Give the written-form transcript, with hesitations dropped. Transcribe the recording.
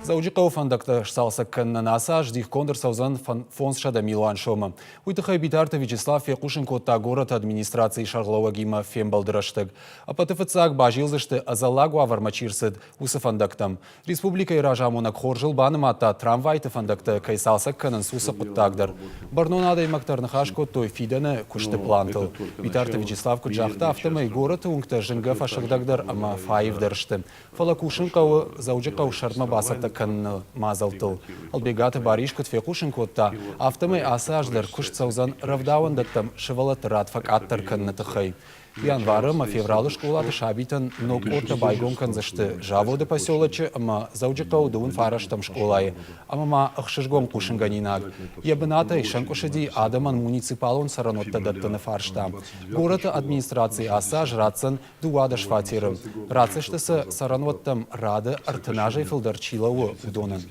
Дзӕуджыхъӕуы фӕндӕгтӕ сцалцӕг кӕнынӕн ацы аз дихгонд ӕрцӕудзӕн 500 милуан сомы. Уый тыххӕй Битарты Вячеслав фехъусын кодта горӕты администрацийы сӕргълӕууӕгимӕ фембӕлды рӕстӕг. Ӕппӕты фыццаг базилдзысты, ӕдзӕллаг уавӕрмӕ чи рцыд, уыцы фӕндӕгтӕм. Республикӕйы разамонӕг хорзыл банымадта, трамвайты фӕндӕгтӕ кӕй цалцӕг кӕнынц, уыцы хъуыддаг дӕр. Бӕрнон адӕймӕгтӕ ӕрныхас кодтой фидӕны куысты плантыл. Битарты Вячеслав куыд загъта, афтӕмӕй горӕты уынгтӕ зынгӕ фӕсыгъдӕгдӕр ӕмӕ фӕаивдӕр сты. Фӕлӕ кусын хъӕуы Дзӕуджыхъӕу сӕрдмӕ бацӕттӕ кӕныны мадзӕлттыл. Ӕлбегаты Барис куыд фехъусын кодта, афтӕмӕй ацы аз дӕр куыст цӕудзӕн рӕвдауӕндӕттӕм сывӕллӕтты рад фӕкъаддӕр кӕныны тыххӕй. Январы ӕмӕ февралы скъолаты сабитӕн ног къордтӕ байгом кӕндзысты Заводы поселочы ӕмӕ Дзӕуджыхъӕуы дыууын фарӕстӕм скъолайы. Ӕмӕ ма ӕхсызгон хъусынгӕнинаг, йӕ бынатӕй сӕнкъуысыди адӕмӕн муниципалон цӕрӕнуӕттӕ дӕттыны фарста. Горӕты администраци ацы аз ратдзӕн 12 фатеры. Ратдзысты сӕ цӕрӕнуӕттӕм рады 30 азӕй фылдӕр чи лӕууы, уыдонӕн.